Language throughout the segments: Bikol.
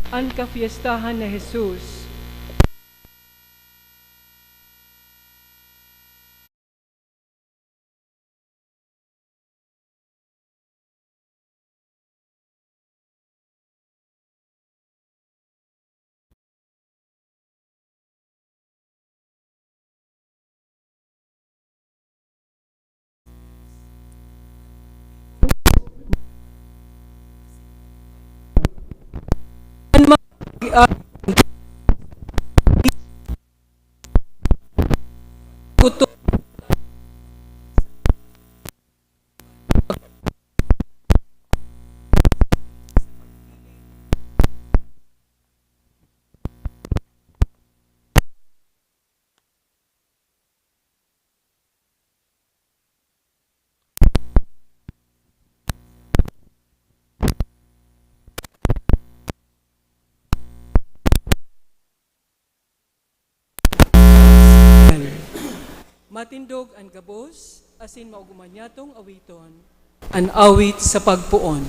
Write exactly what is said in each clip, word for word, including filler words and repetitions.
An kafiestahan ni Jesus. Matindog an gabos, asin maogoman niyatong awiton an awit sa pagpoon.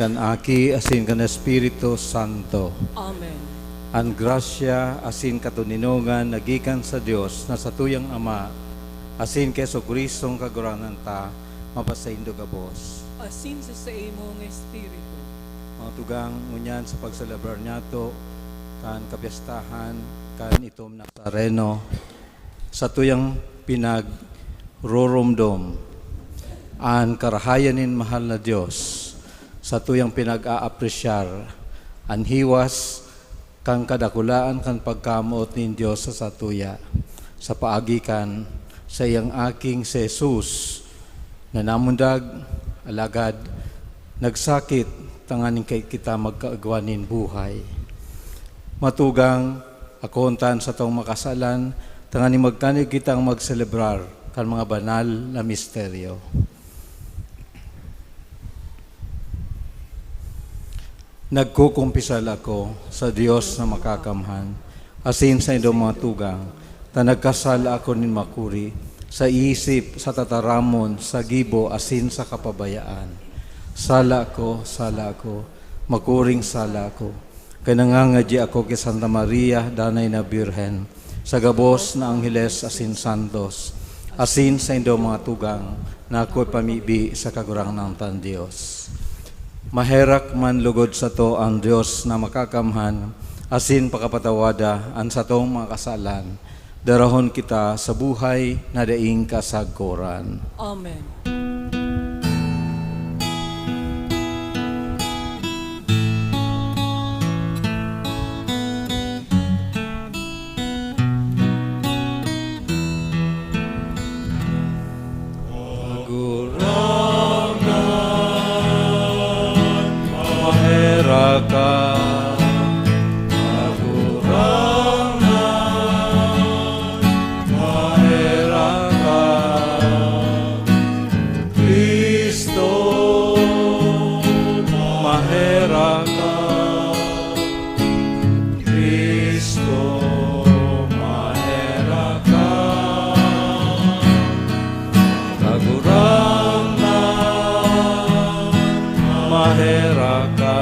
Kan Aki asin kan Espiritu Santo. Amen. An grasya asin katoninongan na gikan sa Dios na satuyang Ama asin ki Jesu-Cristong Kagurangnan ta, mapasaindo gabos. Asin sa saimong espiritu. Mga tugang, ngunyan sa pagselebrar niyato kan kapyestahan kan itom Nazareno, satuyang pinagroromdom an karahayan nin mahal na Dios, satuyang pinag-aapresyar an hiwas kan kadakulaan kan pagkamoot nin Dios sa satuya, sa paagi kan saiyang Aking si Jesus, na namundag, alagad nagsakit, tanganing ki-, kita magkaigwa nin buhay. Matugang, akoon ta an satong mga kasalan, tanganing magkanig kitang magselebrar kan mga banal na misteryo. Nagkukumpisal ako sa Dios na Makakamhan, asin sa indong mga tugang, ta nagkasala ako nin makuri, sa isip, sa tataramon, sa gibo, asin sa kapabayaan. Sala ako, sala ako, makuring sala ako. Kaya nangangadyi ako ki Santa Maria, Danay na Birhen, sa gabos na angheles asin santos, asin sa indong mga tugang na ako'y pamibi sa Kagurangnan tang Dios. Maherak man lugod sato an Dios na Makakamhan, asin pakapatawada an satong mga kasalan, darahon kita sa buhay na daing kasagkoran. Amen. Kagurangnan, maherak ka. Kagurangnan, maherak ka. Cristo, maherak ka. Cristo, maherak ka. Kagurangnan, maherak ka.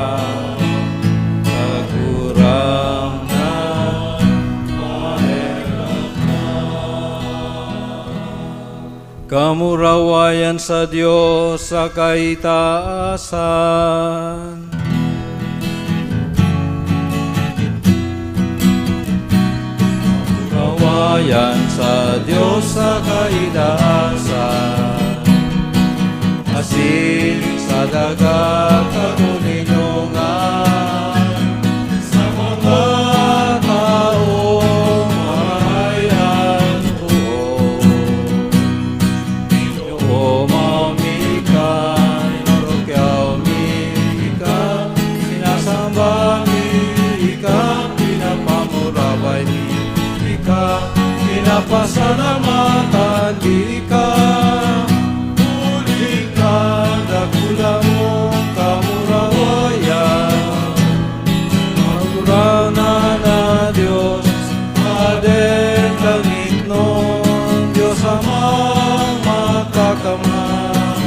Kagurangnan, maherak ka. Kamurawayan sa Dios sa kaitaasan. Kamurawayan sa Dios sa kaitaasan, asin sa daga katoninongan, sa mga taong marahay an poon. Ginoo, mayo mi ika, inarukyaw mi ika, sinasamba mi ika, pinapamuraway mi ika, pinapasalamatan mi ika, huli kan dakula mong kamurawayan. Kagurangnan na Dios, Paden kan langitnon, Dios Amang Makakamhan.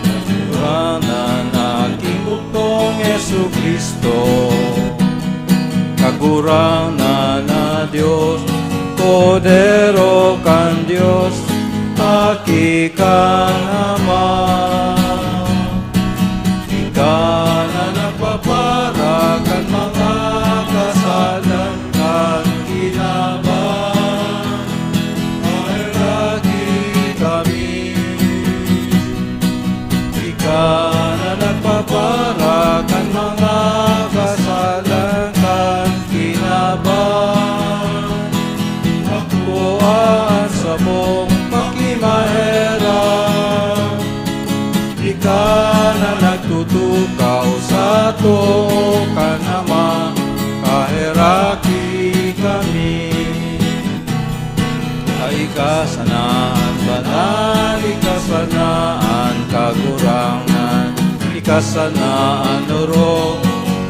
Kagurangnan na Aki mong bugtong Jesu-Cristo. Kagurangnan na Dios, Kordero kan Dios, Aki kan Ama. Ika na nagpapara kan mga kasalan kan kinaban, maheraki kami. Ika na nagpapara kan mga kasalan kan kinaban, hakoa an samong pakimaherak. Ika na nagtutukaw sato kan Ama, paheraki kami. Ika sana an banal, ika sana an kagurangnan, ika sana an orog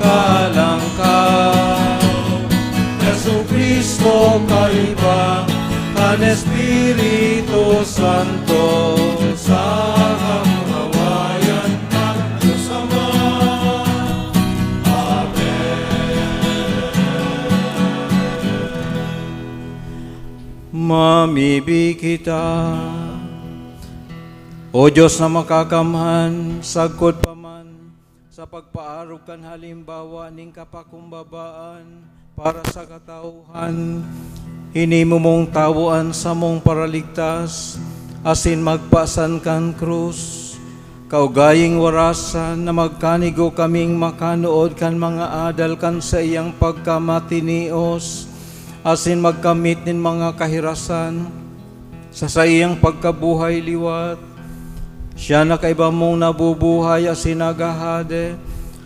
kalangkaw. Jesu-Cristo, kaiba kan Espiritu Santo, sa kamurawayan kan Dios Ama, Mamibi kita. O Dios na makakamhan, sagkod pa man sa pagpaarog kan halimbawa nin kapakumbabaan para sa katawhan, hinimo mong tawo an samong Paraligtas asin magpasan kan krus. Kaugaying warasan na magkanigo kaming makanood kan mga adal kan saiyang pagkamatinios asin magkamit nin mga kahirasan sa saiyang pagkabuhay liwat. Siya na kaiba mong nabubuhay asin naghahade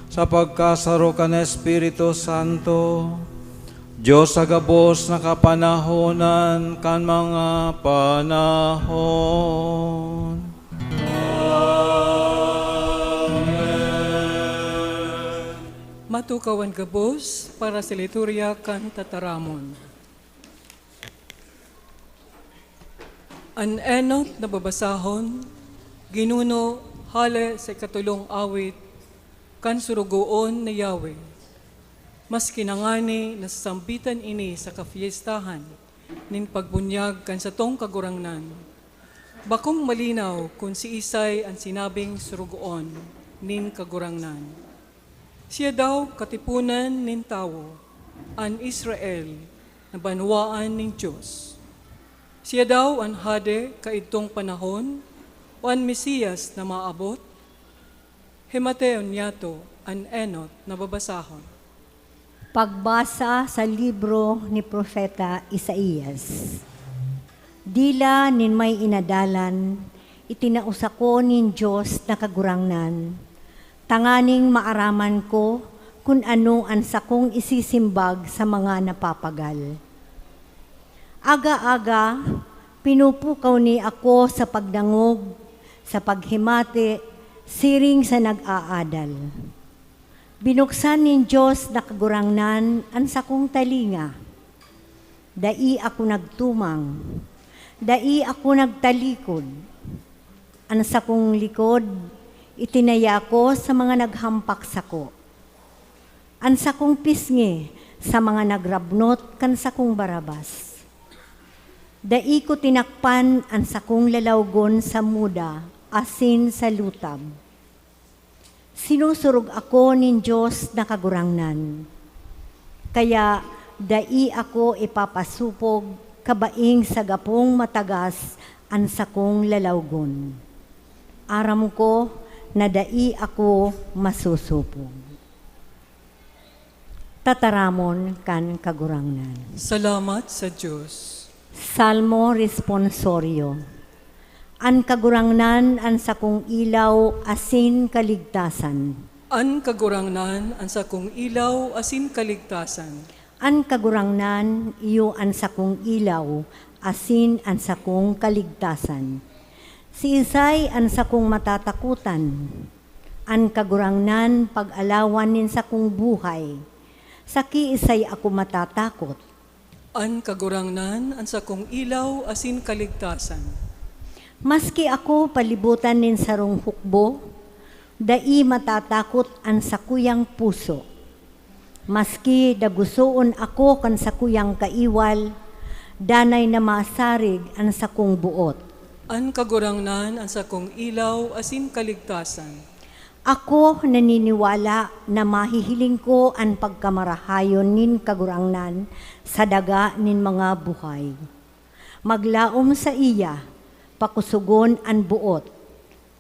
sa pagkasaro kan Espiritu Santo, Dios sa gabos na kapanahonan kan mga panahon. Matukaw an gabos para sa liturya kan tataramon. An enot na babasahon, ginuno hale sa ikatolong awit kan Sorogoon na Yahweh. Maski na ngani nasasambitan ini sa kafiestahan nin pagbunyag kan satong Kagurangnan, bakong malinaw kun siisay an sinabing sorogoon nin Kagurangnan. Siya daw katiponan nin tawo, an Israel na banwaan nin Dios. Siya daw an hade kaidtong panahon o an Mesiyas na maabot? Himateon niyato an enot na babasahon. Pagbasa sa libro ni Propeta Isaias. Dila nin may inadalan, itinao sako nin Dios na Kagurangnan, tanganing maaraman ko kun ano an sakong isisimbag sa mga napapagal. Aga-aga, pinupukaw ni ako sa pagdangog, sa paghimati, siring sa nag-aadal. Binuksan nin Dios na Kagurangnan an sakong talinga. Dai ako nagtumang, dai ako nagtalikod. An sakong likod, itinaya ko sa mga naghampak sako. An sakong pisngi sa mga nagrabnot kan sakong barabas. Dai ko tinakpan an sakong lalawgon sa muda asin sa lutab. Sinusurog ako nin Dios na Kagurangnan, kaya dai ako ipapasopog kabaing sa gapong matagas an sakong lalawgon. Aram ko na dai ako masosopog. Tataramon kan Kagurangnan. Salamat sa Dios. Salmo Responsorio. An Kagurangnan an sakong ilaw asin kaligtasan. An Kagurangnan an sakong ilaw asin kaligtasan. An Kagurangnan iyo an sakong ilaw asin an sakong kaligtasan. Siisay an sakong matatakotan? An Kagurangnan pag-alawan nin sakong buhay. Sa kiisay ako matatakot? An Kagurangnan an sakong ilaw asin kaligtasan. Maski ako palibotan nin sarong hukbo, dai matatakot an sakuyang puso. Maski dagusoon ako kan sakuyang kaiwal, danay na masarig an sakong boot. An Kagurangnan an sakong ilaw asin kaligtasan. Ako naniniwala na mahihiling ko an pagkamarahayon nin Kagurangnan sa daga nin mga buhay. Maglaom saiya, pakosogon an boot,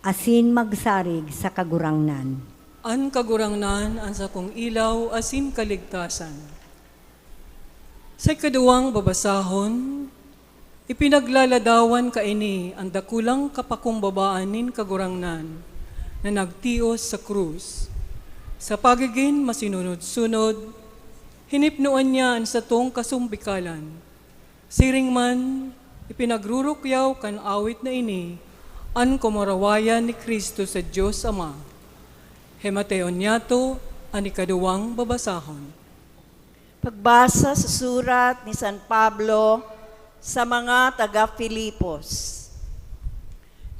asin magsarig sa Kagurangnan. An Kagurangnan an sakong ilaw asin kaligtasan. Sa ikaduwang babasahon, ipinaglaladawan kaini an dakulang kapakumbabaan nin Kagurangnan na nagtios sa krus. Sa pagigin masinunod-sunod, hinipnoan niya an satong kasumbikalan. Siring man, ipinagrurukyaw kan awit na ini an kumurawayan ni Cristo sa Dios Ama. Himateon niyato an ikaduwang babasahon. Pagbasa sa surat ni San Pablo sa mga taga Filipos.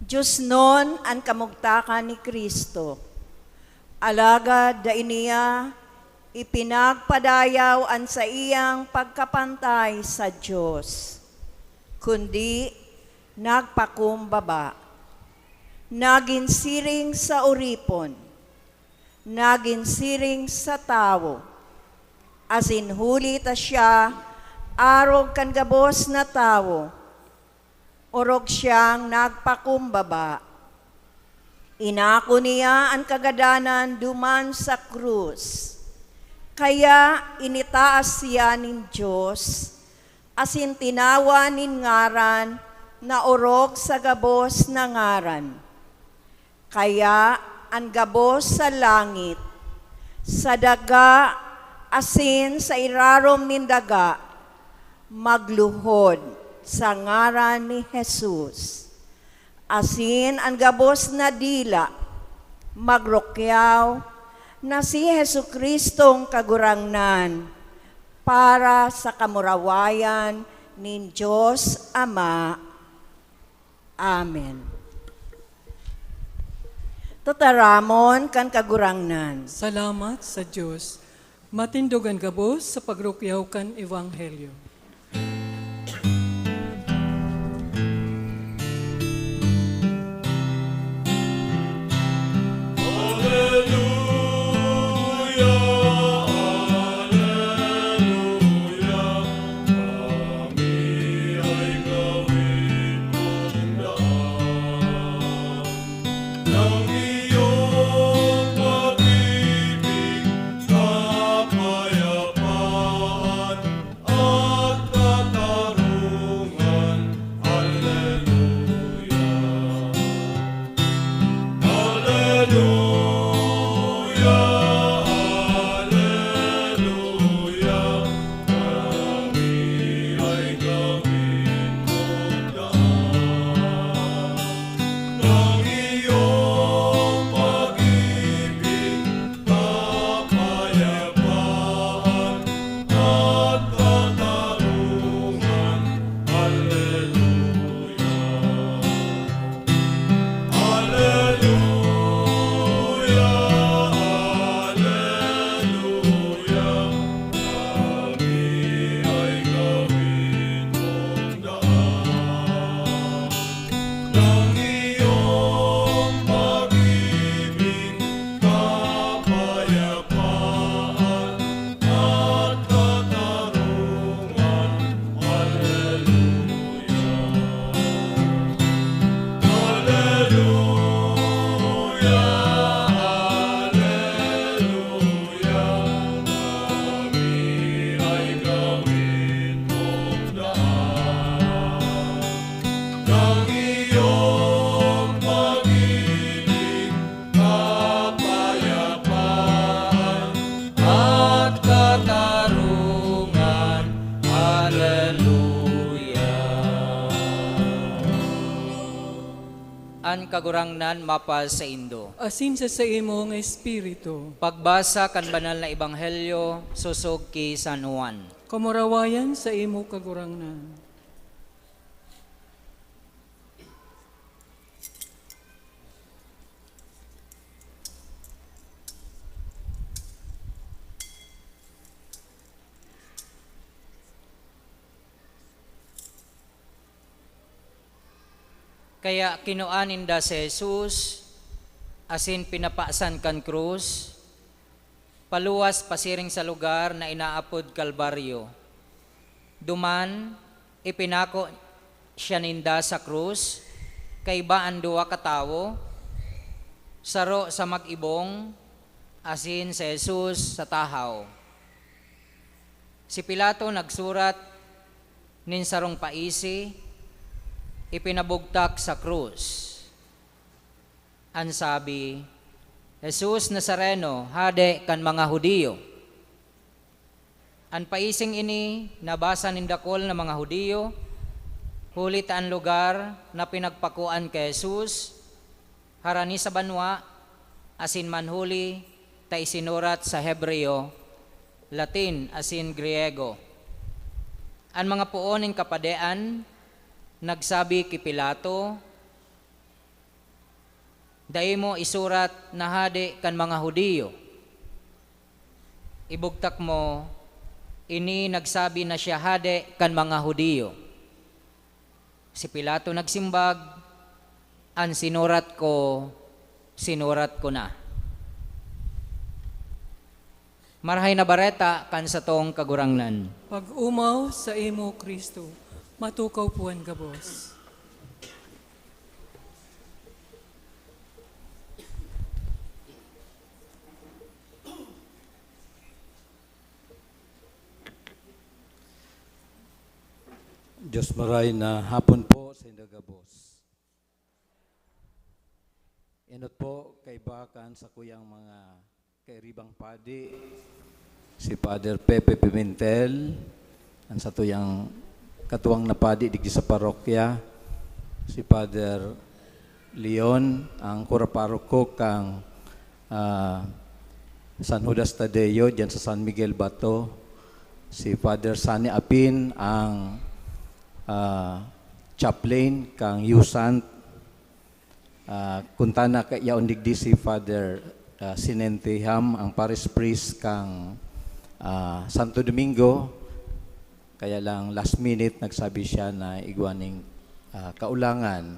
Diosnon an kamugtakan ni Cristo, alagad dai niya ipinagpadayaw an saiyang pagkapantay sa Dios. kundi nagpakumbaba, nagin siring sa oripon, nagin siring sa tawo, asin huli ta siya arog kan gabos na tawo, orog siyang nagpakumbaba. Inako niya an kagadanan duman sa krus. Kaya initaas siya nin Dios, asin tinawan nin ngaran na orog sa gabos na ngaran. Kaya an gabos sa langit, sa daga, asin sa irarom nin daga, magluhod sa ngaran ni Jesus. Asin an gabos na dila, magrukyaw na si Jesu-Cristong Kagurangnan, para sa kamurawayan nin Dios Ama. Amen. Tataramon kan Kagurangnan. Salamat sa Dios. Matindog an gabos sa pagrukyaw kan Ebanghelyo. Aleluya, aleluya, kami ay gawin mong daan ng iyong pag-ibig, kapayapaan, at katarungan. Aleluya. Aleluya, aleluya. Kami ay gawin mong daan ng iyong pag-ibig, kapayapaan, at katarungan. Aleluya. Aleluya, aleluya. Kami ay gawin mong daan ng iyong pag-ibig, kapayapaan, at katarungan. Aleluya. Aleluya, aleluya. Kami ay gawin mong daan ng iyong pag-ibig, kapayapaan, at katarungan. Aleluya. An Kagurangnan mapasaindo. Asin sa saimong espiritu. Pagbasa kan Banal na Ebanghelyo sosog ki San Juan. Kamurawayan saimo, Kagurangnan. Kaya kinua ninda si Jesus asin pinapasan kan krus, paluwas pasiring sa lugar na inaapod Kalbaryo. Duman, ipinako siya ninda sa krus kaiba an duwa ka tawo, saro sa mag-ibong asin si Jesus sa tahaw. Si Pilato nagsurat nin sarong paisi, ipinabugtak sa krus. An sabi, "Jesus Nazareno, Hade kan mga Judio." An paising ini nabasa nin dakul na mga Judio, huli ta an lugar na pinagpakoan ki Jesus harani sa banwa, asin manhuli ta isinurat sa Hebreo, Latin, asin Griego. An mga poon nin kapadean nagsabi ki Pilato, "Dai mo isurat na hade kan mga Judio. Ibugtak mo, ini nagsabi na siya hade kan mga Judio." Si Pilato nagsimbag, "An sinurat ko, sinurat ko na." Marahay na Bareta kan satong Kagurangnan. Pag-omaw saimo, Cristo. Matukaw po an gabos. Diyos, maray na hapon po sa inda gabos. Enot po, kaiba kan sakuyang mga kairibang padi, si Father Pepe Pimentel, an satuyang katuwang na padi digdi sa parokya, si Father Leon, ang kura paroko kan, ah, San Judas Tadeo, diyan sa San Miguel Bato, si Father Sunny Apin, ang, ah, chaplain kan U S A N T, ah, kuntana ka, yaon digdi si Father, ah, Sinente Ham, ang parish priest kan, ah, Santo Domingo. Kaya lang, last minute, nagsabi siya na igwa ning, ah, kaulangan.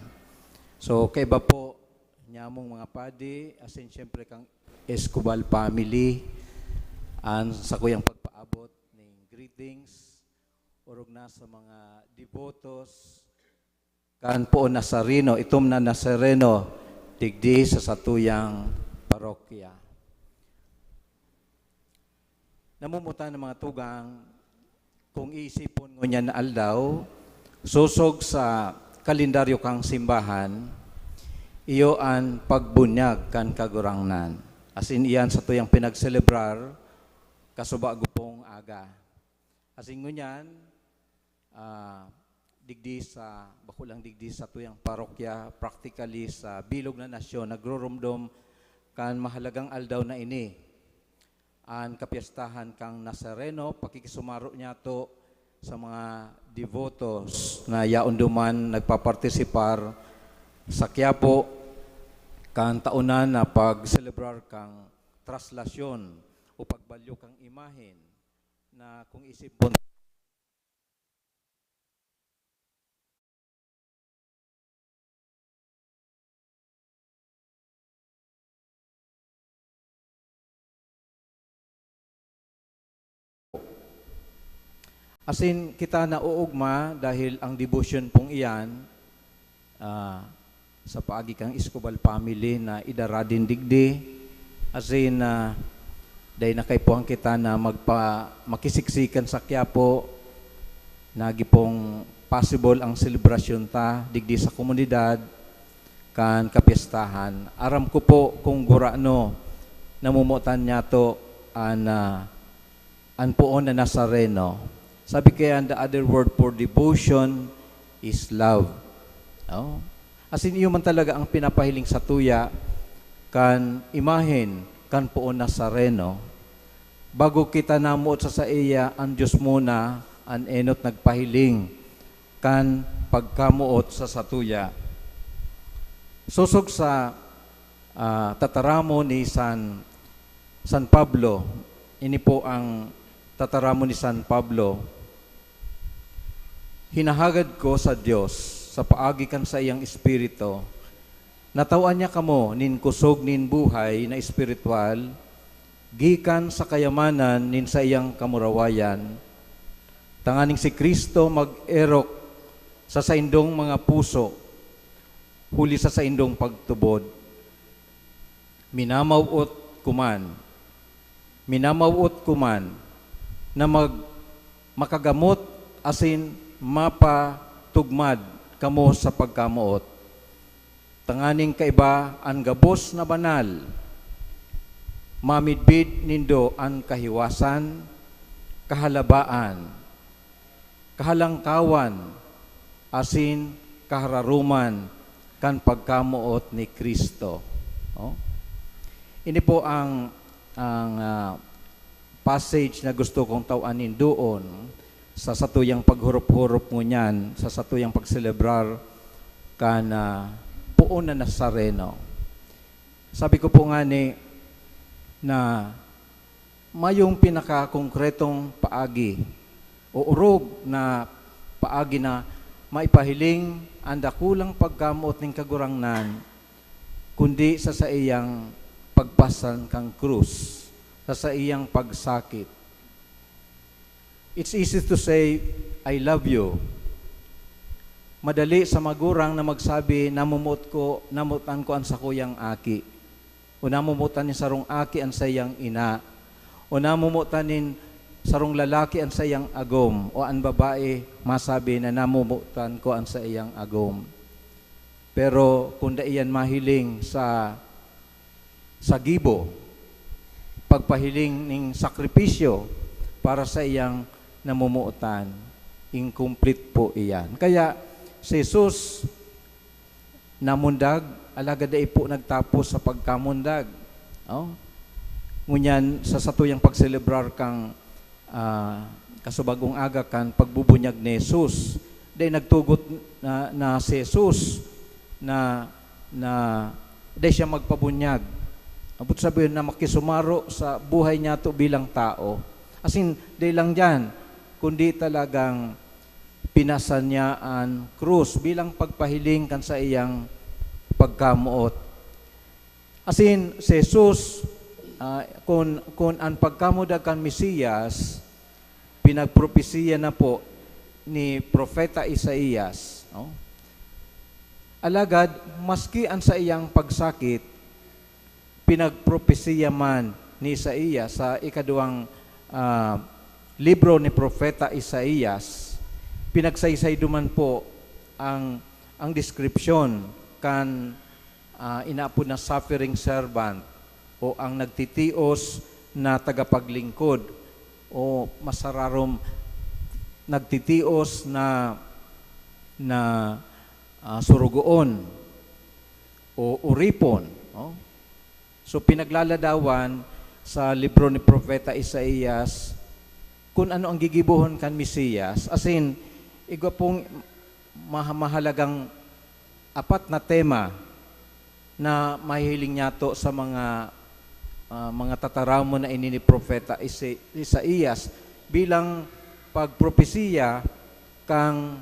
So, kaiba po, nyamong mga padi, asin siyempre kan Escobar family, an sakuyang pagpaabot ning greetings, orog na sa mga devotos, kan poon Nazareno, itom na Nazareno, digdi sa satuyang parokya. Namomotan an mga tugang, kung iisipon ngunyan na aldaw, sosog sa kalendaryo kan simbahan, iyo an pagbunyag kan Kagurangnan. Asin iyan satuyang pinagselebrar kasubago pong aga. Asin ngunyan, ah, digdi sa, bako lang digdi satuyang parokya, practically sa bilog na nasyon, nagrurumdom kan mahalagang aldaw na ini, an kapyestahan kan Nazareno. Pakikisumaro niyato sa mga devotos na yaon duman nagpapartisipar sa Quiapo kan taonan na pagselebrar kan traslasyon o pagbalyo kan imahen na kung isipon Asin kita naoogma dahil ang debosyon pong iyan, ah, sa paagi kan Escobar family na idaraden digdi. Asin, ah, dai na kaipuhan kita na magpa-, makisiksikan sa Quiapo. Nagi pong possible ang selebrasyon ta digdi sa komunidad kan kapyestahan. Aram ko po kung gurano namomotan niyato an, ah, an poon na Nazareno. Sabi kaya, the other word for devotion is love. No? Asin iyo man talaga ang pinapahiling satuya kan imahen kan poon Nazareno. Bago kita namoot sa saiya, an Dios muna an enot nagpahiling kan pagkamoot sa satuya. Sosog sa, ah, tataramon ni San, San Pablo, ini po ang tataramon ni San Pablo, "Hinahagad ko sa Dios, sa paagi kan saiyang Espiritu, na tawan niya kamo nin kosog nin buhay na espiritual, gikan sa kayamanan nin saiyang kamurawayan, tanganing si Cristo mag-erok sa saindong mga puso, huli sa saindong pagtubod. Minamawot ko man, minamawot ko man na mag-, makagamot asin mapatugmad kamo sa pagkamoot, tanganing kaiba an gabos na banal, mamidbid nindo an kahiwasan, kahalabaan, kahalangkawan, asin kahararoman kan pagkamoot ni Cristo." Oh? Ini po ang, ang, ah, passage na gusto kong tawan nindoon sa satuyang paghurop-hurop ngunyan, sa satuyang pagselebrar kan, ah, poon na Nazareno. Sabi ko po ngani na mayong pinakakongkretong paagi o orog na paagi na Maipahiling an dakulang pagkamoot nin Kagurangnan, kundi sa saiyang pagpasan kan krus, sa saiyang pagsakit. It's easy to say, "I love you." Madali sa magurang na magsabi, "Namomoot ko, namotan ko an sakuyang aki." O namomotan nin sarong aki an saiyang ina, o namomotan nin sarong lalaki an saiyang agom, o an babae masabi na namomotan ko an saiyang agom. Pero kung dai yan mahiling sa, sa gibo, pagpahiling ning sakripisyo para sa iyang namomotan, incomplete po iyan. Kaya si Jesus, namundag, alagad dai po nagtapos sa pagkamundag. Oh? Ngunyan, sa satuyang pagselebrar kan, ah, kasubagong aga kan pagbubunyag ni Jesus, dai nagtugot na, na si Jesus na, na dai siya magpabunyag. Abot sabihin na makisumaro sa buhay niyato bilang tao. Asin, dai lang diyan, kundi talagang pinasan niya an krus bilang pagpahiling kan saiyang pagkamoot. Asin si Jesus, ah, kun, kun an pagkamundag kan Mesiyas, pinagpropesiya na po ni Propeta Isaias, no? Alagad, maski an saiyang pagsakit, pinagpropesiya man ni Isaias sa ikaduwang, ah, libro ni Propeta Isaias, pinagsaysay duman po ang, ang deskripsyon kan, ah, inaapod na suffering servant o ang nagtitios na tagapaglingkod o masararom nagtitios na, na, ah, surugoon o uripon, no? So, pinaglaladawan sa libro ni Propeta Isaias kung ano ang gigibohon kan Mesiyas. Asin, igwa pong maha-, mahalagang apat na tema na mahihiling niyato sa mga, ah, mga tataramon na ini ni Propeta Isi-, Isaias bilang pagpropesiya kang,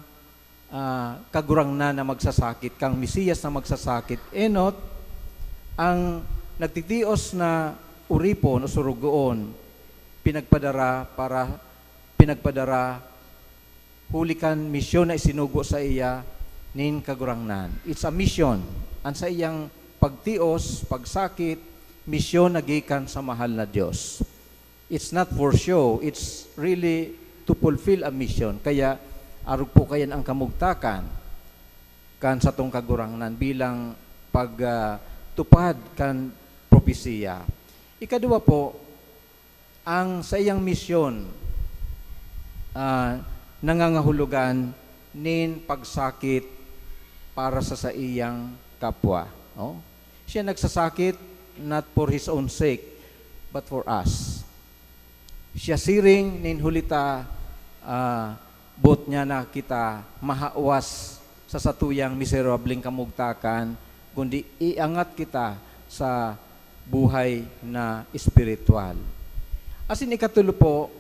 ah, Kagurangnan na magsasakit, kang Mesiyas na magsasakit. Enot, ang nagtitios na uripon o surugoon, pinagpadara para, pinagpadara huli kan misyon na isinugo saiya nin Kagurangnan. It's a mission. An saiyang pagtios, pagsakit, misyon na gikan sa mahal na Dios. It's not for show, it's really to fulfill a mission. Kaya, arog po kayan ang kamugtakan kan satong Kagurangnan bilang pag, ah, tupad kan propesiya. Ikaduwa po, ang saiyang misyon, ah, nangangahulugan nin pagsakit para sa saiyang kapwa, no? Siya nagsasakit not for his own sake, but for us. Siya siring nin huli ta, ah, boot niya na kita mahawas sa satuyang miserableng kamugtakan, kundi iangat kita sa buhay na espiritual. Asin ikatulo po,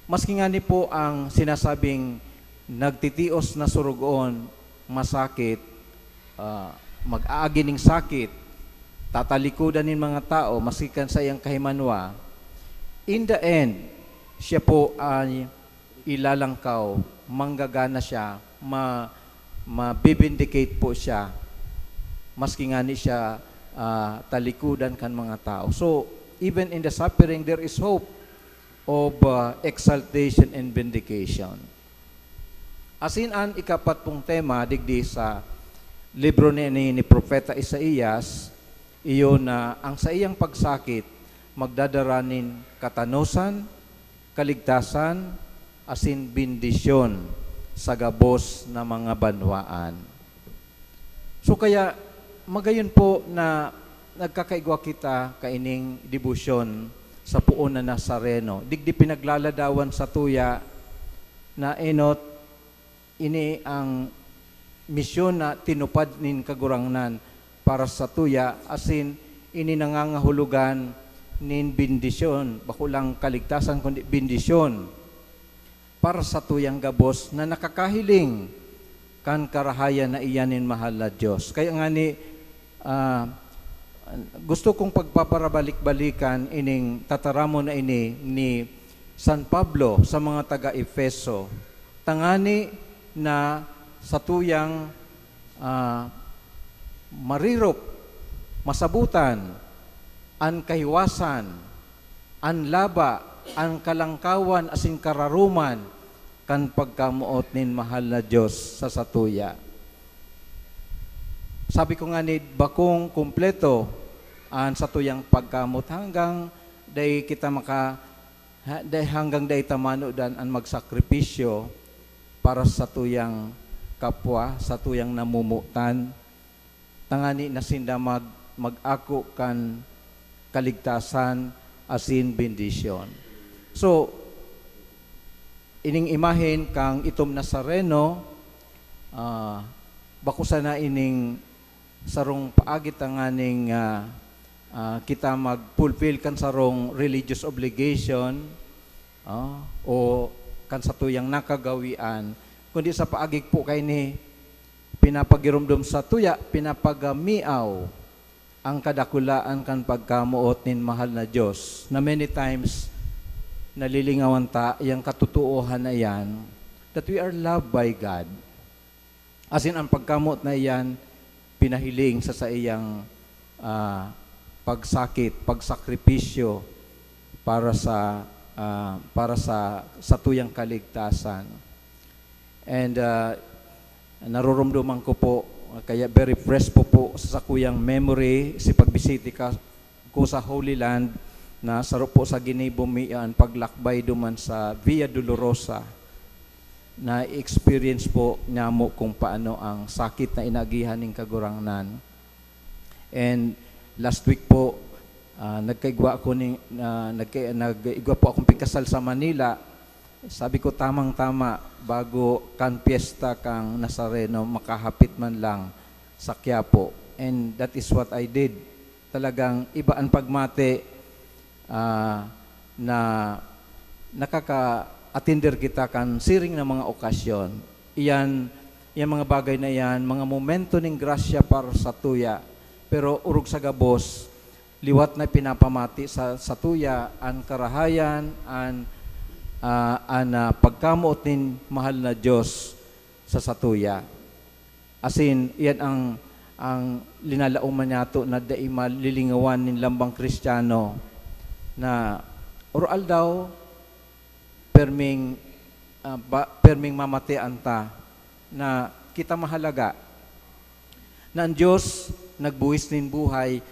maski ngani po ang sinasabing nagtitios na surugoon, masakit, ah, mag-aagi ning sakit, tatalikodan nin mga tao, maski kan saiyang kahimanwa, in the end, siya po ay ilalangkaw, manggagana siya, ma-, mabibindicate po siya, maski ngani siya, ah, talikodan kan mga tao. So, even in the suffering, there is hope of, ah, exaltation and vindication. Asin an ikapat pong tema digdi sa libro ni, ni, ni Propeta Isaias, iyo na ang saiyang pagsakit magdadara nin katanosan, kaligtasan, asin bendisyon sa gabos na mga banwaan. So kaya, magayon po na nagkakaigwa kita kaining debosyon sa poon na Nazareno. Digdi pinaglaladawan satuya na enot, ini ang misyon na tinupad nin Kagurangnan para satuya, asin ini nangangahulugan nin bendisyon, bako lang kaligtasan, kundi bendisyon. para sa tuyang gabos na nakakahiling kan karahayan na iyan nin mahal na Dios. Kaya ngani, ah, gusto kong pagpaparabalik-balikan ining tataramon na ini ni San Pablo sa mga taga-Efeso, tangani na sa tuyang, ah, marirok, masabutan, an kahiwasan, an laba, an kalangkawan asin kararoman kan pagkamoot nin mahal na Dios sa satuya. Sabi ko ngani, bakong kumpleto an satuyang pagkamot hanggang dai kita maka-, ha-, dai, hanggang dai ta manodan an magsakripisyo para sa satuyang kapwa, satuyang namomotan, tangani na sinda mag-, mag-ako kan kaligtasan asin bendisyon. So, ining imahen kan itom Nazareno, ah, bako sana ining sarong paagi tanganing, ah, ah, kita mag-fulfill kan sarong religious obligation, ah, o kan satuyang nakagawian, kundi sa paagi po kaini, pinapagiromdom sa tuya, pinapagamiaw ang kadakulaan kan pagkamoot nin mahal na Dios, na many times nalilingawan ta yang katotoohan na iyan, that we are loved by God. Asin ang pagkamoot na iyan pinahiling sa saiyang, ah, pagsakit, pagsakripisyo para sa, ah, para sa satuyang kaligtasan. And, ah, naroromdoman ko po, kaya very fresh po po sa sakuyang memory si pagbisita ka, ko sa Holy Land, na saro po sa ginibo mi an paglakbay duman sa Via Dolorosa. Na-experience po namo kung paano ang sakit na inagihan nin Kagurangnan. And last week po, ah, nagkaigwa ako ni, ah, nagka-, nag-igwa po akong pigkasal sa Manila. Sabi ko, "Tamang-tama, bago kan piyesta kan Nazareno, makahapit man lang sa Quiapo." And that is what I did. Talagang iba ang pagmate, ah, na nakaka-atender kita kan siring na mga okasyon. Iyan, iyan mga bagay na iyan, mga momento nin grasya para sa tuya. Pero orog sa gabos, liwat na pinapamati sa, sa tuya an karahayan, an, ah, an, ah, pagkamoot nin mahal na Dios sa satuya. Asin, iyan ang, ang linalaoman niyato na dai malilingawan nin lambang Kristiyano na oro-aldaw, perming, ah, ba, perming mamatean ta na kita mahalaga, na an Dios nagbuhis nin buhay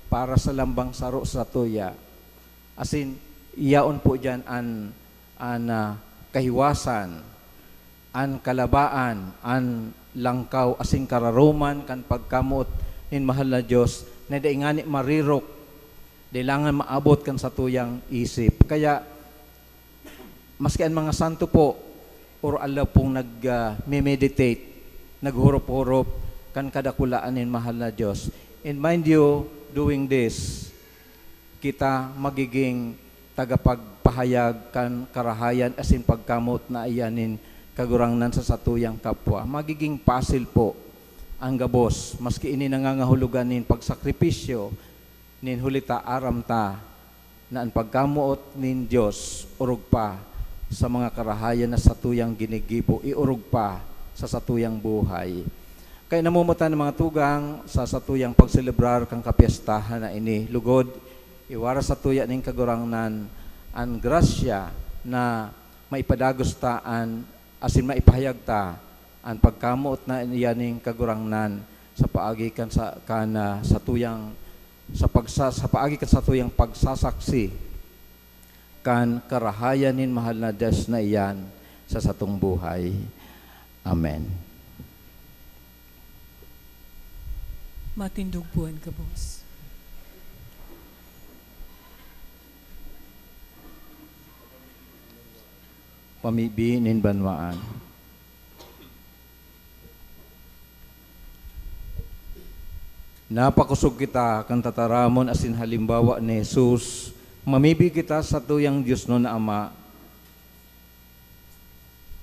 para sa lambang saro sa tuya. Asin, yaon po diyan an, an, ah, kahiwasan, an kalabaan, an langkaw asin kararoman kan pagkamoot nin mahal na Dios na dai ngani marirok, dai langan maabot kan satuyang isip. Kaya, maski an mga santo po, oro-aldaw pong nag, ah, me-meditate, naghurop-hurop kan kadakulaan nin mahal na Dios. And mind you, doing this, kita magiging tagapagpahayag kan karahayan asin pagkamoot na iyan nin Kagurangnan sa satuyang kapwa. Magiging pasil po ang gabos, maski ini nangangahulugan nin pagsakripisyo, nin huli ta aram ta na an pagkamoot nin Dios orog pa sa mga karahayan na satuyang ginigibo, iorog pa sa satuyang buhay. Kaya namumutan ng mga tugang sa satuyang pagselebrar kan kapyestahan na ini. Lugod, iwara sa tuya nin Kagurangnan an grasya na maipadagos ta an, asin maipahayag ta an pagkamoot na iyan nin Kagurangnan sa paagi kan sa, kan, ah, satuyang, sa pagsa-, sa paagi kan satuyang pagsasaksi kan karahayan nin mahal na Dios na iyan sa satong buhay. Amen. Matindog po an gabos. Pamibi nin banwaan. Napakosog kita kan tataramon asin halimbawa ni Jesus. Mamibi kita sa tuyang diosnon na Ama.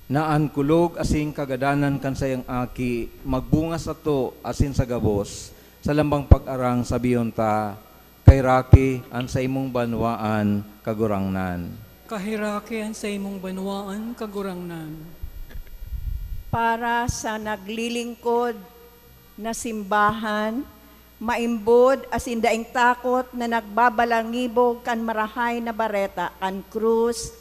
Na an kulog asin kagadanan kan saiyang Aki magbunga sato asin sa gabos, sa lambang pag-arang sabihon ta, "Kaheraki an saimong banwaan, Kagurangnan." Kaheraki an saimong banwaan, Kagurangnan. Para sa naglilingkod na simbahan, maimbod asin daing takot na nagbabalangibog kan Marahay na Bareta kan krus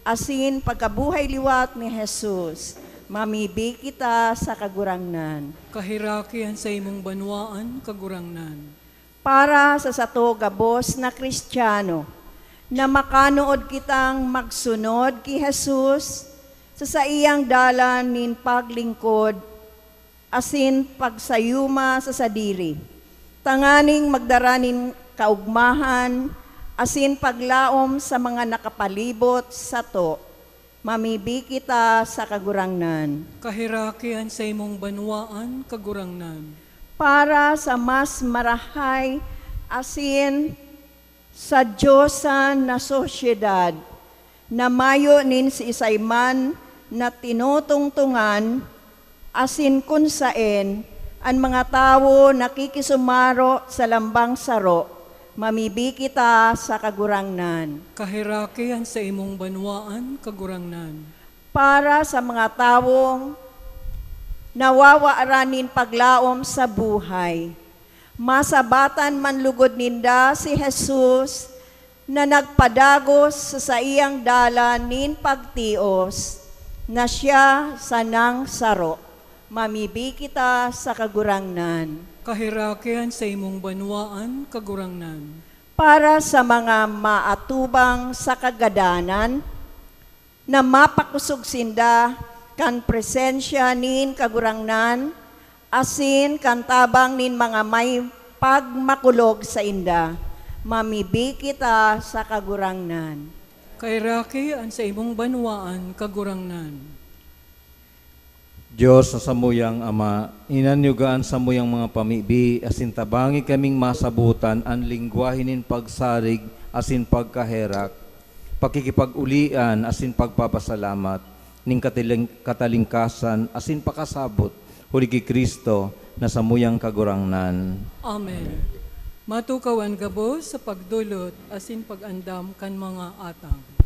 asin pagkabuhay liwat ni Jesus, mamibi kita sa Kagurangnan. Kaheraki an saimong banwaan, Kagurangnan. Para sa sato gabos na Kristiyano, na makanood kitang magsunod ki Jesus sa saiyang dalan nin paglingkod asin pagsayuma sa sadiri, tanganing magdara nin kaogmahan asin paglaom sa mga nakapalibot sato, mamibi kita sa Kagurangnan. Kaheraki an saimong banwaan, Kagurangnan. Para sa mas marahay asin sa Diyosan na sosyedad, na mayo nin siisay man na tinutungtungan, asin kun saen an mga tawo nakikisumaro sa lambang saro, mamibi kita sa Kagurangnan. Kaheraki an saimong banwaan, Kagurangnan. Para sa mga tawong nawawaran nin paglaom sa buhay, masabatan man lugod ninda si Jesus na nagpadagos sa saiyang dalan nin pagtios, na siya sanang saro. Mamibi kita sa Kagurangnan. Kaheraki an saimong banwaan, Kagurangnan. Para sa mga maatubang sa kagadanan, na mapakosog sinda kan presensya nin Kagurangnan asin kan tabang nin mga may pagmakulog sainda, mamibi kita sa Kagurangnan. Kaheraki an saimong banwaan, Kagurangnan. Dios na samuyang Ama, inanyuga an samuyang mga pamibi asin tabangi kaming masabotan an lengwahe nin pagsarig asin pagkaherak, pakikipag-olian asin pagpapasalamat nin katiling-, katalingkasan asin pakasabot, huli ki Cristo na samuyang Kagurangnan. Amen. Matukaw an gabos sa pagdolot asin pag-andam kan mga atang.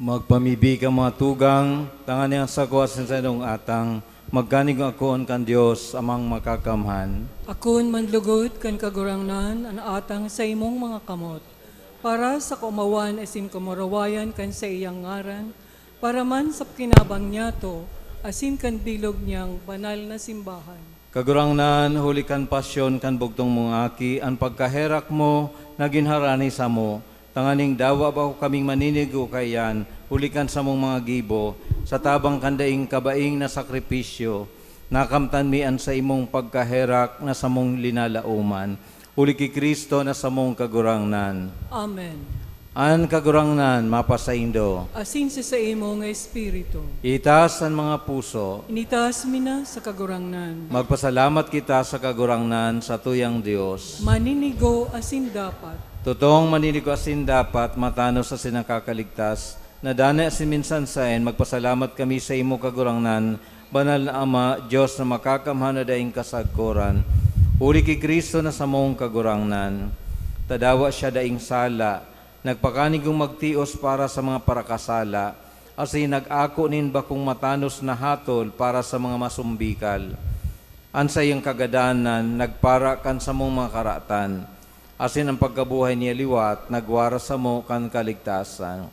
Magpamibi ka, mga tugang, tanganing an sako asin saindong atang magkanigon akoon kan Dios, Amang Makakamhan. Akoon man lugod kan Kagurangnan an atang sa imong mga kamot, para sa kaomawan asin kamurawayan kan saiyang ngaran, para man sa pakinabang niyato asin kan bilog niyang banal na simbahan. Kagurangnan, huli kan pasyon kan bugtong mong Aki, an pagkaherak mo nagin harani samo, tanganing dawa bako kaming maninigo kaiyan, huli kan samong mga gibo, sa tabang kan daing kabaing na sakripisyo, nakamtan mi an saimong pagkaherak na samong linalaoman. Huli ki Cristo na samong Kagurangnan. Amen. An Kagurangnan mapasaindo. Asin sa saimong espiritu. Itaas an mga puso. Initaas mi na sa Kagurangnan. Magpasalamat kita sa Kagurangnan, satuyang Dios. Maninigo asin dapat. Totoong maninigo asin dapat, matanos asin nakakaligtas, na danay asin minsan saen, magpasalamat kami sa imo, Kagurangnan, Banal na Ama, Dios na makakamhan na daing kasagkoran, huli ki Cristo na samong Kagurangnan. Ta dawa siya daing sala, nagpakanigong magtios para sa mga parakasala, asin nag-ako nin bakong matanos na hatol para sa mga masumbikal. An saiyang kagadanan nagpara kan samong mga karatan, asin an pagkabuhay niya liwat nagwara samo kan kaligtasan.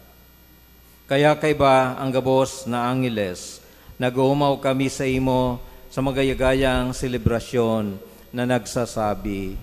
Kaya kaiba an gabos na angheles, nag-oomaw kami saimo sa magayagayang selebrasyon na nagsasabi,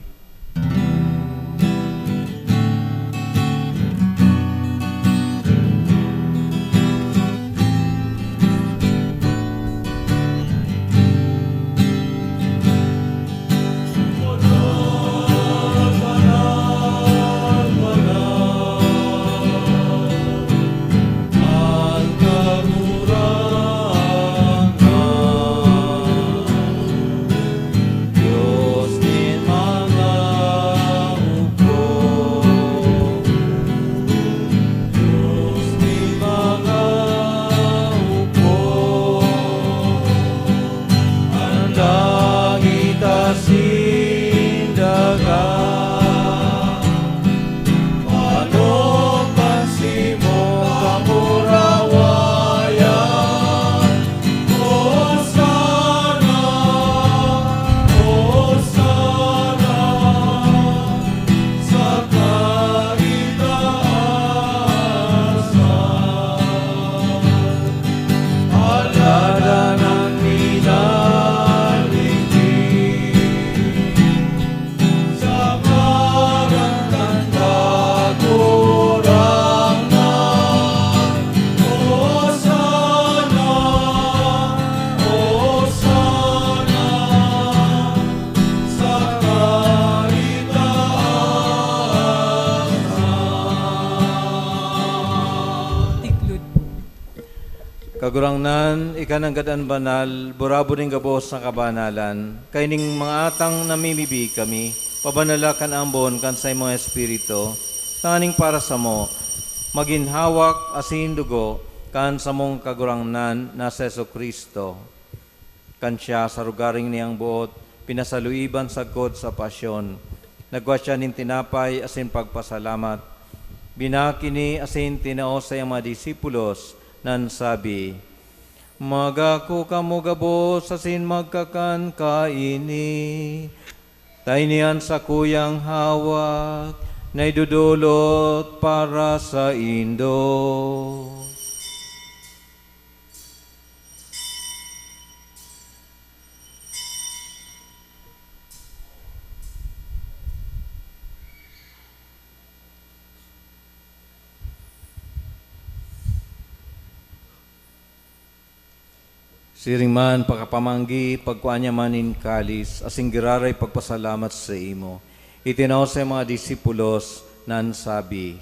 An langit asin daga, manok kan simong kamurawayan. Hosana, Hosana, sa kaitaasan. Aladan an minaligid sa ngaran kan Kagurangnan. Hosana, Hosana sa kaitaasan. Tiklod po. Kagurangnan, ika nanggad an banal, burabod nin gabos na kabanalan. Kaining mga atang namimibi kami, pabanala kan ambon kan saimong Espiritu, tanganing para samo, magin hawak asin dugo kan samong Kagurangnan na si Jesu-Cristo. Kan siya sa rogaring niyang boot pinasaluiban sagkod sa pasyon, nagwa siya nin tinapay asin pagpasalamat, binaki ini asin tinao saiyang mga disipulos, nan sabi, "Magako kamo gabos asin magkakan kaini, ta ini an sakuyang hawak na idodolot para saindo." Siring man, pakapamanggi, pagkua niya man nin kalis, asin giraray pagpasalamat saimo. Itinao sa mga disipulos, nan sabi,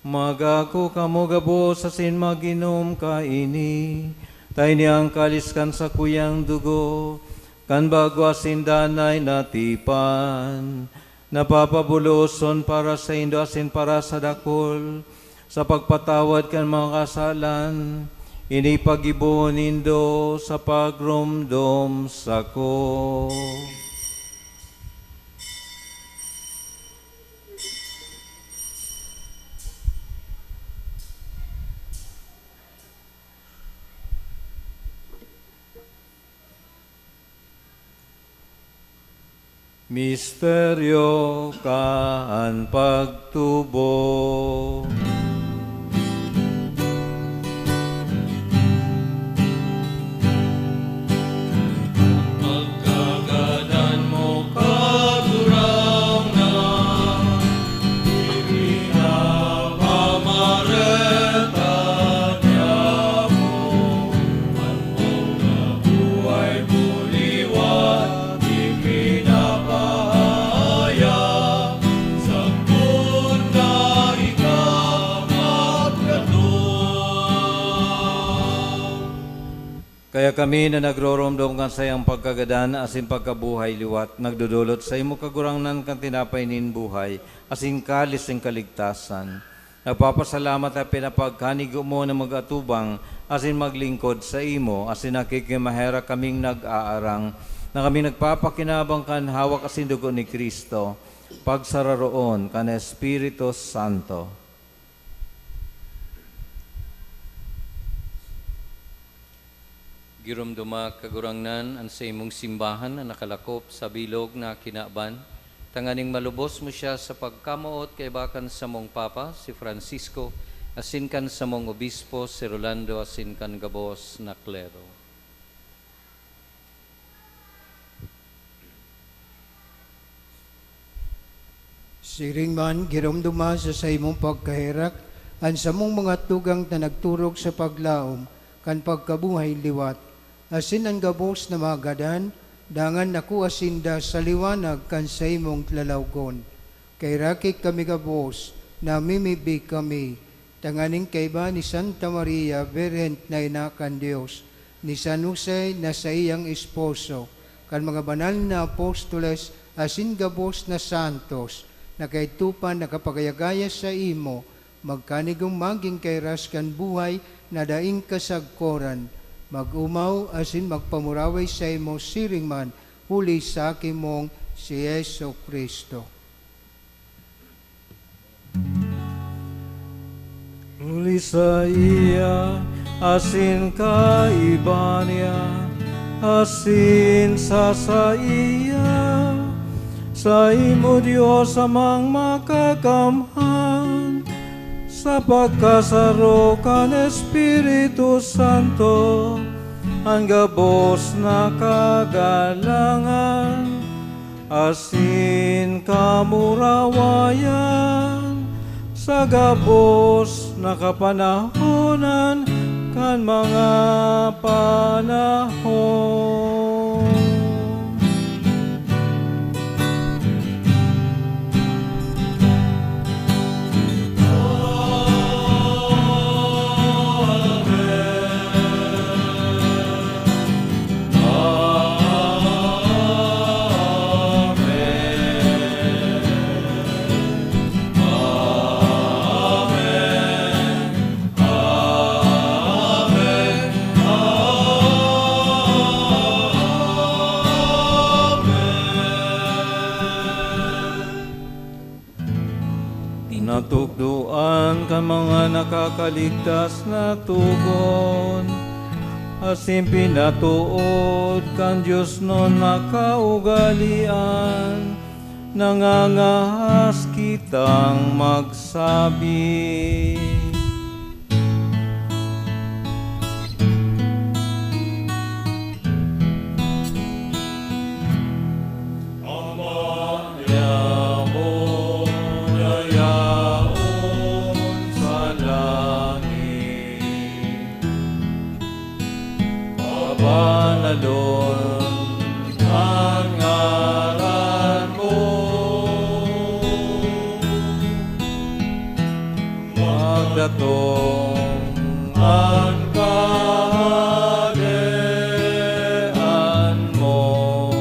"Magako kamo gabos asin mag-inom kaini, ta ini an kalis kan sakuyang dugo, kan bago asin danay na tipan, na papabuloson para saindo asin para sa dakul, sa pagpatawad kan mga kasalan. Ini paggibohon nindo sa pagromdom sako." Misteryo kan pagtubo. Pagkagadan mo, Kagurangnan, ipinapamareta niya mo. An mga buhay mo liwat ipinapahayag, sagkod na ika magkadto. Kaya kami na nagroromdom kan saiyang pagkagadan asin pagkabuhay liwat, nagdodolot saimo, Kagurangnan, kan tinapay nin buhay asin kalis nin kaligtasan. Nagpapasalamat ta pinapagkanigo mo na mag-atubang asin maglingkod saimo, asin nakikimaherak kaming nag-aarang, na kami nagpapakinabang kan hawak asin dugo ni Cristo, pagsararoon kan Espiritu Santo. Giromdoma, Kagurangnan, an saimong simbahan na nakalakop sa bilog na kinaban, tanganing malubos mo siya sa pagkamoot kaiba kan samong Papa, si Francisco, asin kan samong Obispo, si Rolando, asin kan gabos na klero. Siring man, giromdoma sa saimong pagkaherak an samong mga tugang na nagturog sa paglaom kan pagkabuhay liwat, asin an gabos na mga gadan, dangan nakua sinda sa liwanag kan saimong lalawgon. Kaherak kami gabos, namimibi kami, tanganing kaiba ni Santa Maria, Birhen na Ina kan Dios, ni San Jose na saiyang esposo, kan mga banal na apostoles asin gabos na santos, na kaidto pa nakapagayagaya saimo, magkanigong magin kairas kan buhay na daing kasagkoran, mag-omaw asin magpamuraway saimo siring man huli sa aki mong si Jesu-Cristo. Huli saiya, asin kaiba niya, asin sa saiya, saimo, Dios Amang Makakamhan, sa pagkasaro kan Espiritu Santo, an gabos na kagalangan asin kamurawayan sa gabos na kapanahonan kan mga panahon. Natukdoan kan mga nakakaligtas na togon, asin pinatood kan diosnon na kaugalean, nangangahas kitang magsabi. Ama niamo na yaon sa langit, pabanalon an ngaran mo. Magdatong an kahadean mo,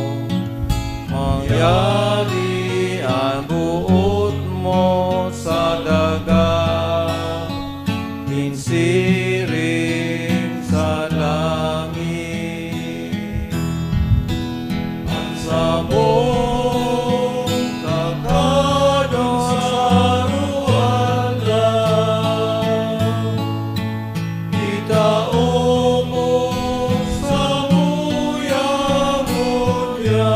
mangyari an boot mo sa daga, nin siring sa langit. An samong kakanon sa aroaldaw, itao mo samuya ngunyan.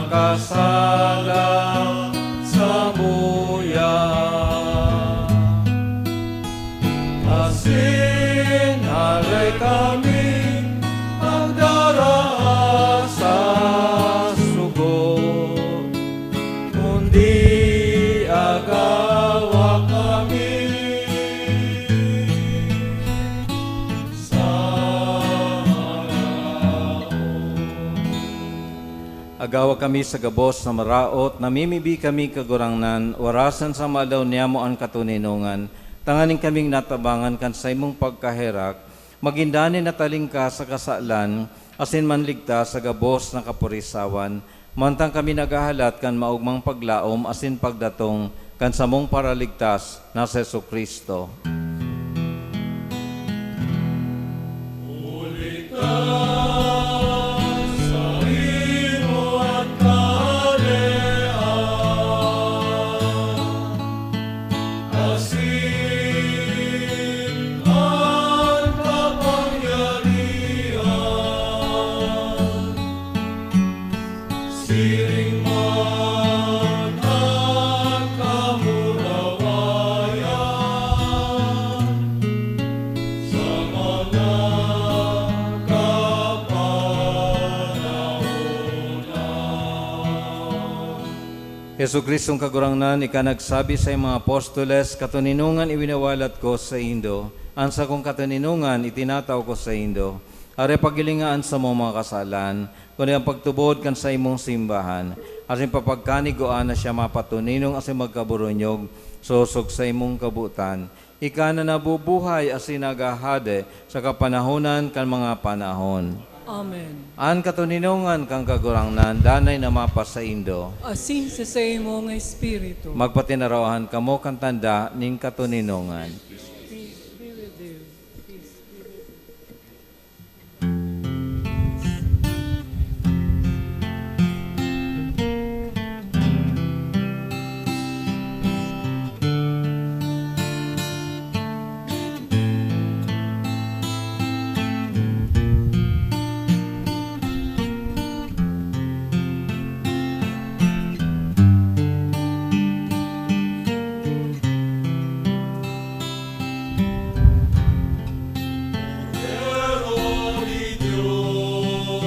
kasala samuya. Asin hale kami magdara sa sugo, kundi agawa kami sa maraot. Agawa kami sa gabos na maraot, namimibi kami, Kagurangnan, warasan sa maalaw niyamo an katoninongan, tanganing kaming natabangan kan saimong pagkaherak, magin danay na talingkas sa kasalan, asin manligtas sa gabos na kapurisawan, mantang kami naghahalat kan maogmang paglaom asin pagdatong kan samong Paraligtas na si Jesu-Cristo. Huli ta saimo an kahalean, asin an kapangyarihan, siring man an kamurawayan sa mga kapanahonan. Jesu-Cristong Kagurangnan, ika nagsabi sa iyong mga apostoles, "Katoninongan iwinawalat ko saindo, an sakong katoninongan itinatao ko saindo." Aray, paghilinga an samong mga kasalan, kundi an pagtubod kan saimong simbahan, asin papagkanigua na siya mapatoninong asin magkaboronyog sosog saimong kabotan. Ika na nabubuhay asin naghahade sa kapanahonan kan mga panahon. Amen. An katoninongan kan Kagurangnan danay na mapasaindo. Asin sa saimong espiritu. Magpatinarawahan kamo kan tanda nin katoninongan. Peace be with you. Peace be with you. Cordero di Dios,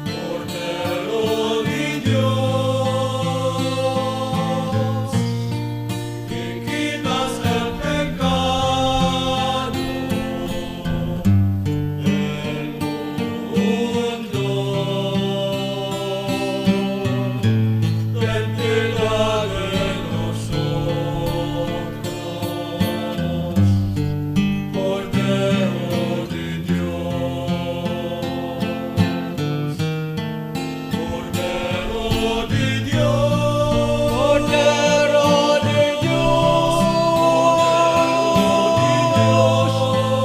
Cordero di Dios, que quitas el pecado del mundo. Ten piedad de nosotros, Cordero de Dios. Cordero de Dios, Cordero de Dios,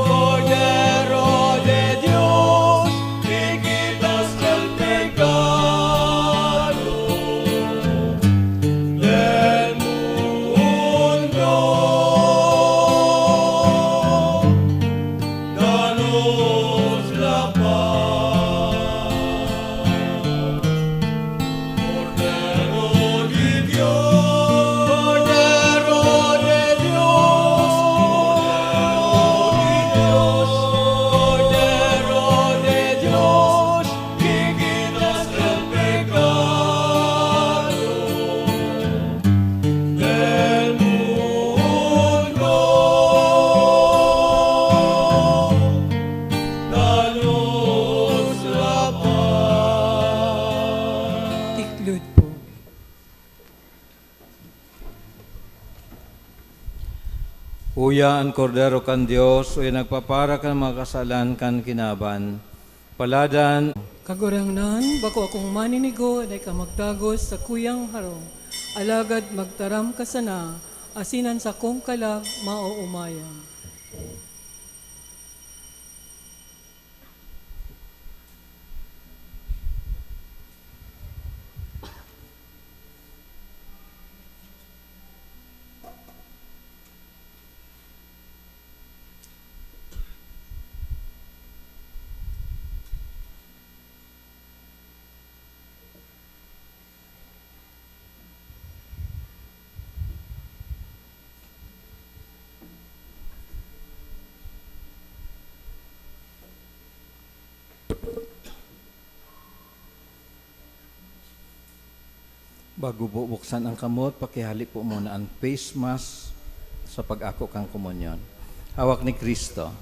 Cordero de Dios, que quitas el pecado del mundo. Danos la paz. Cordero de Dios, Cordero de Dios, Cordero de Dios, Cordero de Dios, que quitas el pecado del mundo. Danos la paz. Tiklod po. Uya an Kordero kan Dios, uya nagpapara kan mga kasalan kan kinaban. Paladan. Kagurangnan, bako akong maninigo na ika magtagos sa kuyang harong, alagad magtaram ka sana, asin an sakong kalag maoomayan. Bago po buksan ang kamot, pakihali po muna ang face mask sa pag-ako kan komunyon. Hawak ni Kristo.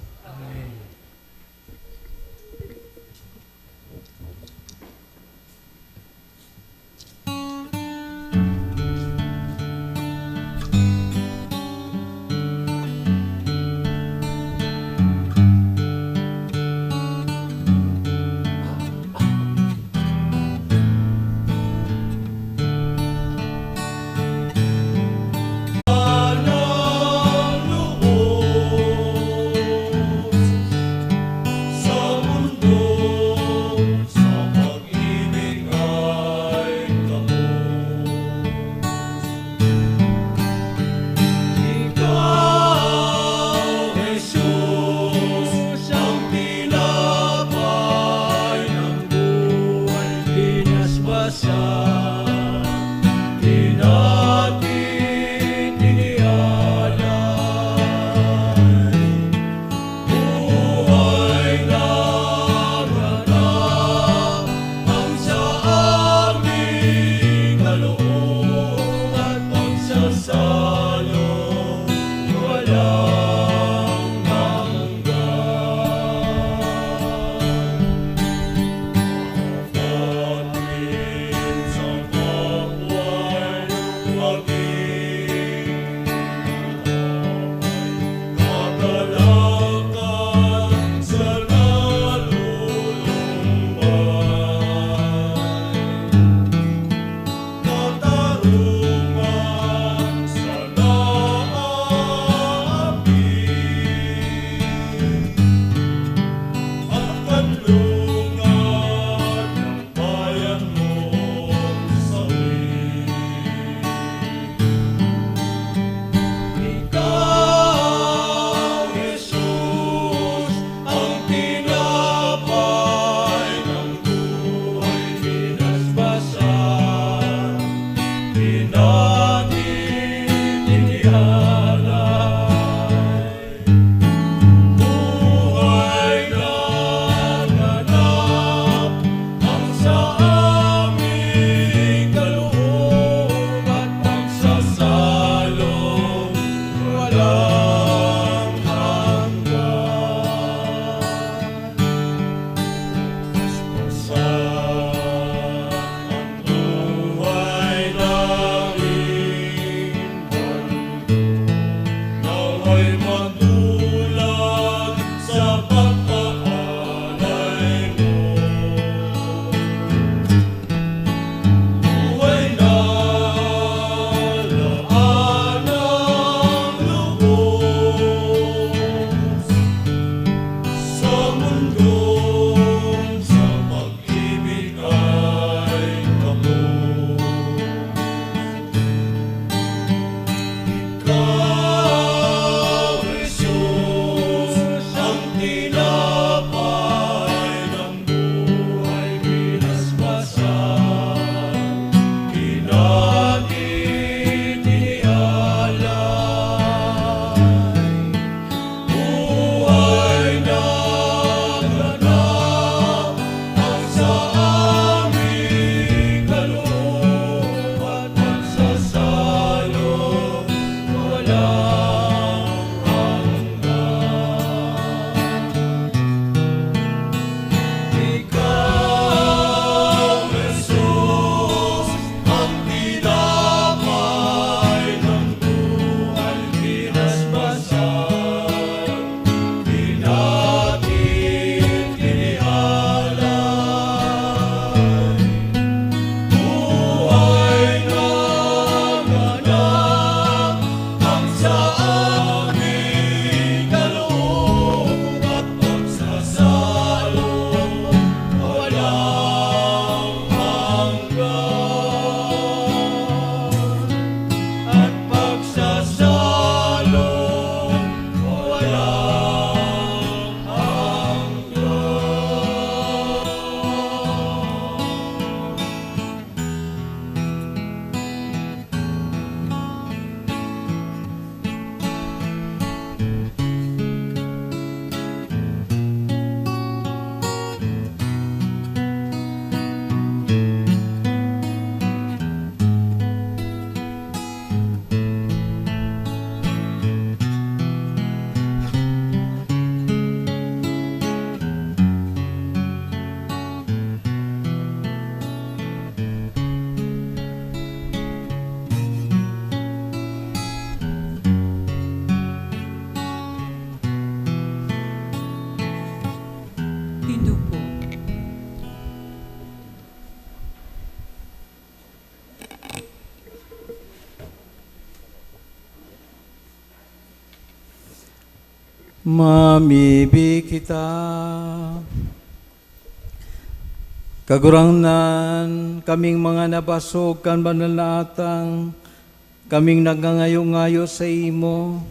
Mamibi kita. Kagurangnan, kaming mga nabasog kan banal na atang, kaming nagngangayo-ngayo saimo,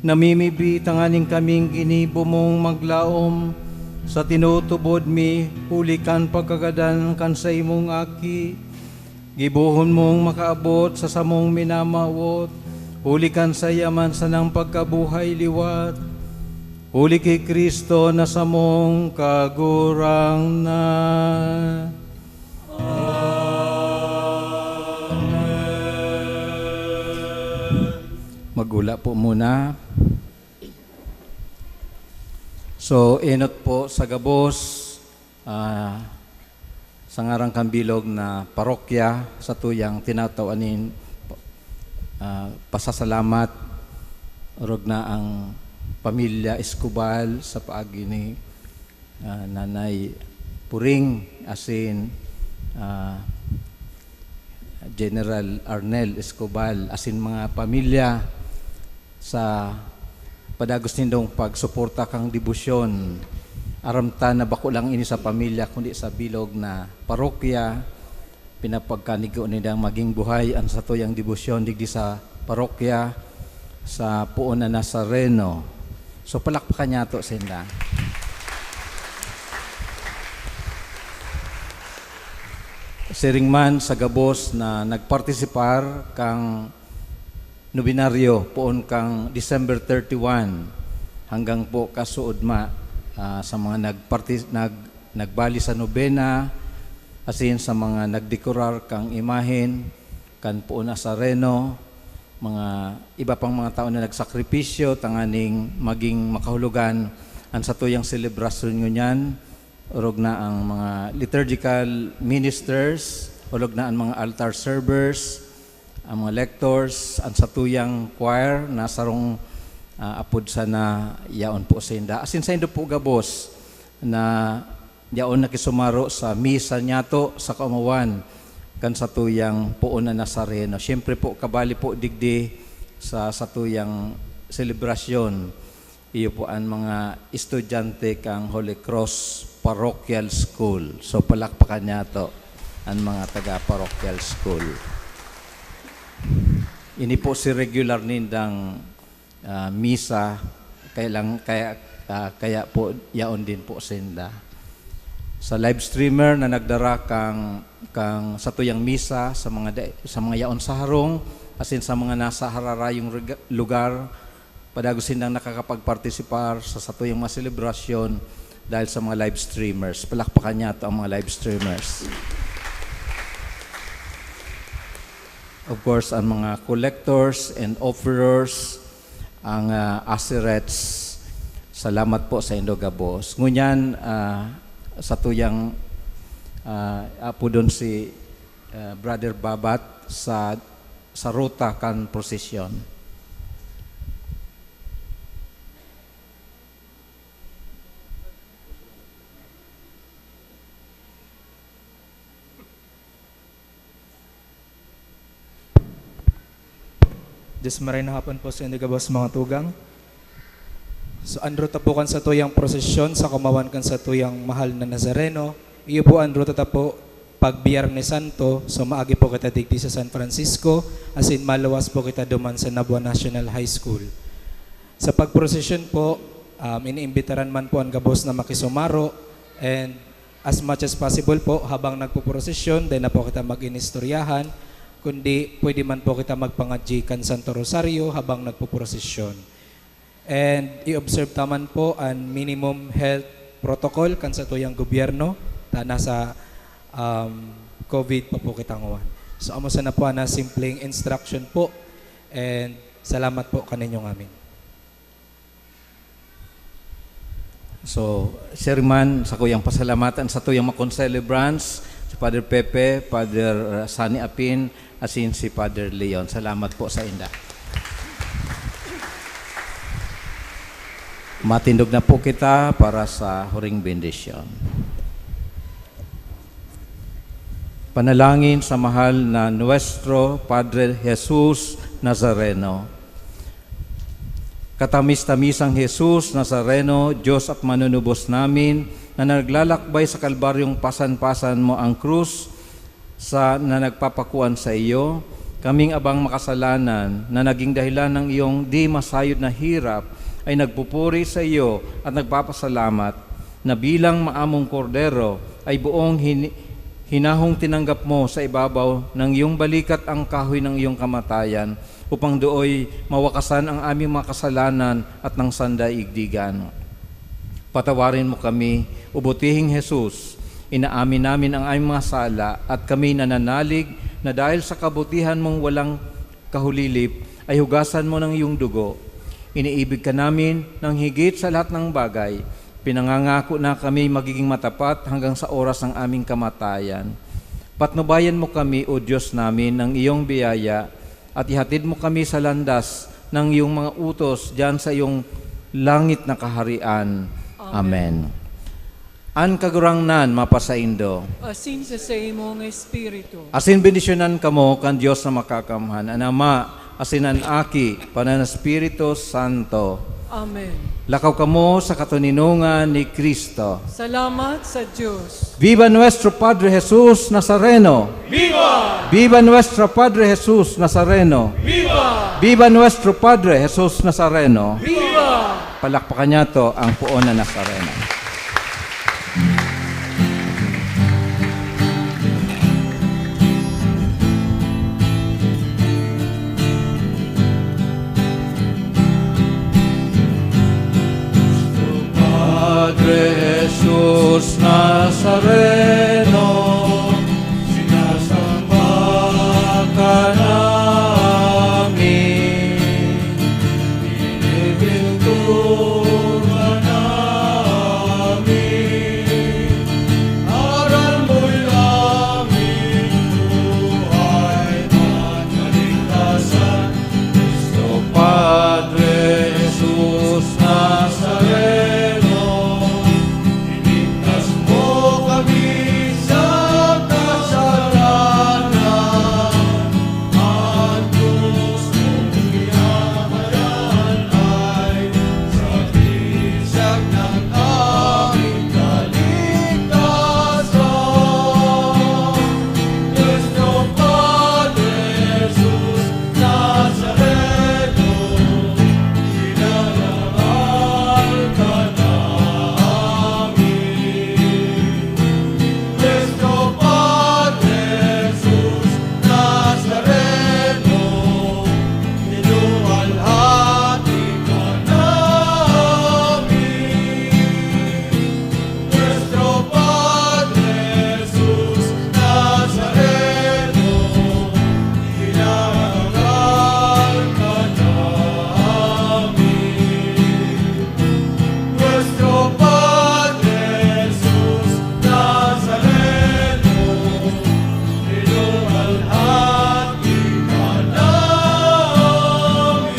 namimibi tanganing kaming ginibo mong maglaom sa tinutubod mi huli kan pagkagadan kan saimong Aki. Gibohon mong makaabot sa samong minamawot, huli kan saiya man sanang pagkabuhay liwat, huli ki Cristo na samong Kagurangnan. Magula po muna. So, enot po sa gabos, ah, sa ngaran kan bilog na parokya, satuyang tinatawan nin, ah, pasasalamat, orog na ang pamilya Escobar sa paagi ni, ah, Nanay Puring, asin, ah, General Arnel Escobar, asin mga pamilya sa padagos nindong pagsuporta kan debosyon. Aram ta na bako lang ini sa pamilya, kundi sa bilog na parokya. Pinapagkanigo nindang maging buhay an satuyang debosyon digdi sa parokya sa Poon na Nazareno. So, palakpakan niyato sinda. Siring man sa gabos na nagpartisipar kan nobenaryo poon kan December thirty-one hanggang po kasuodma, ah, sa mga nagparti-, nag-, nagbali sa nobena, asin sa mga nagdekorar kan imahen kan Poon Nazareno, mga iba pang mga tao na nagsakripisyo tanganing maging makahulogan an satuyang selebrasyon ngunyan, orog na ang mga liturgical ministers, orog na ang mga altar servers, ang mga lectors, ang satuyang choir na sarong, ah, apod sana yaon po sinda. Asin saindo po gabos na yaon nakisumaro sa misa niyato sa kaomawan kan satuyang Poon na Nazareno. Siyempre po, kabali po digdi sa satuyang selebrasyon. Iyo po an mga estudyante kan Holy Cross Parochial School. So, palakpakan niyato an mga taga Parochial School. Ini po si regular nindang, ah, misa, kaya lang, kaya, ah, kaya po yaon din po sinda. Sa live streamer na nagdara kang, kang satuyang misa sa mga da-, sa mga yaon sa harong, asin sa mga nasa hararayong rega-, lugar, padagos sindang nakakapagpartisipar sa satuyang mga selebrasyon dahil sa mga live streamers. Palakpakan niyato ang mga live streamers. Of course, ang mga collectors and offerers, ang, ah, usherets, salamat po saindo gabos. Ngunyan, ah, satuyang, ah, apodon si, ah, Brother Babat sa, sa ruta kan prosesyon. Diyos maray na hapon po saindo gabos, mga tugang. So, an ruta po kan satuyang prosesyon sa kaomawan kan satuyang mahal na Nazareno, iyo po an ruta ta po pag Biyernes Santo. So, maagi po kita digdi sa San Francisco, asin maluwas po kita duman sa Nabua National High School. Sa pagprosesyon po, um, iniimbitaran man po an gabos na makisumaro, and as much as possible po, habang nagpoprosesyon, dai na po kita mag-inistoryahan, kundi pwede man po kita magpangadyi kan Santo Rosario habang nagpoprosesyon. And i-observe ta man po an minimum health protocol kan satuyang gobyerno, ta nasa, um, COVID pa po kita ngawan. So, amo sana po an simpleng instruction po. And salamat po kaninyo ngamin. So, siring man, sakuyang pasalamatan satuyang mga concelebrants, si Father Pepe, Father, uh, Sunny Apin, asin si Father Leon. Salamat po sainda. Matindog na po kita para sa huring bendisyon. Panalangin sa mahal na Nuestro Padre Jesus Nazareno. Katamis-tamisang Jesus Nazareno, Diyos at Manunubos namin, na naglalakbay sa Kalbaryong pasan-pasan mo ang krus sa, na nagpapakuan sa iyo, kaming abang makasalanan na naging dahilan ng iyong di masayod na hirap ay nagpupuri sa iyo at nagpapasalamat na bilang maamong kordero ay buong hin-, hinahong tinanggap mo sa ibabaw ng iyong balikat ang kahoy ng iyong kamatayan, upang dooy mawakasan ang aming mga kasalanan at ng sandaigdigan. Patawarin mo kami, O butihing Jesus. Inaamin namin ang aming mga sala at kami nananalig na dahil sa kabutihan mong walang kahulilip ay hugasan mo ng iyong dugo. Iniibig ka namin ng higit sa lahat ng bagay. Pinangangako na kami magiging matapat hanggang sa oras ng aming kamatayan. Patnubayan mo kami, O Diyos namin, ng iyong biyaya at ihatid mo kami sa landas ng iyong mga utos diyan sa iyong langit na kaharian. Amen. Amen. An Kagurangnan mapasaindo. Asin sa saimong espiritu. Asin bendisyonan kamo kan Dios na Makakamhan, an Ama, asin an Aki, asin an Espiritu Santo. Amen. Lakaw kamo sa katoninongan ni Cristo. Salamat sa Dios. Viva nuestro Padre Jesus Nazareno! Viva! Viva nuestro Padre Jesus Nazareno! Viva! Viva nuestro Padre Jesus Nazareno! Viva! Palakpakan niyato ang poon na Nazareno.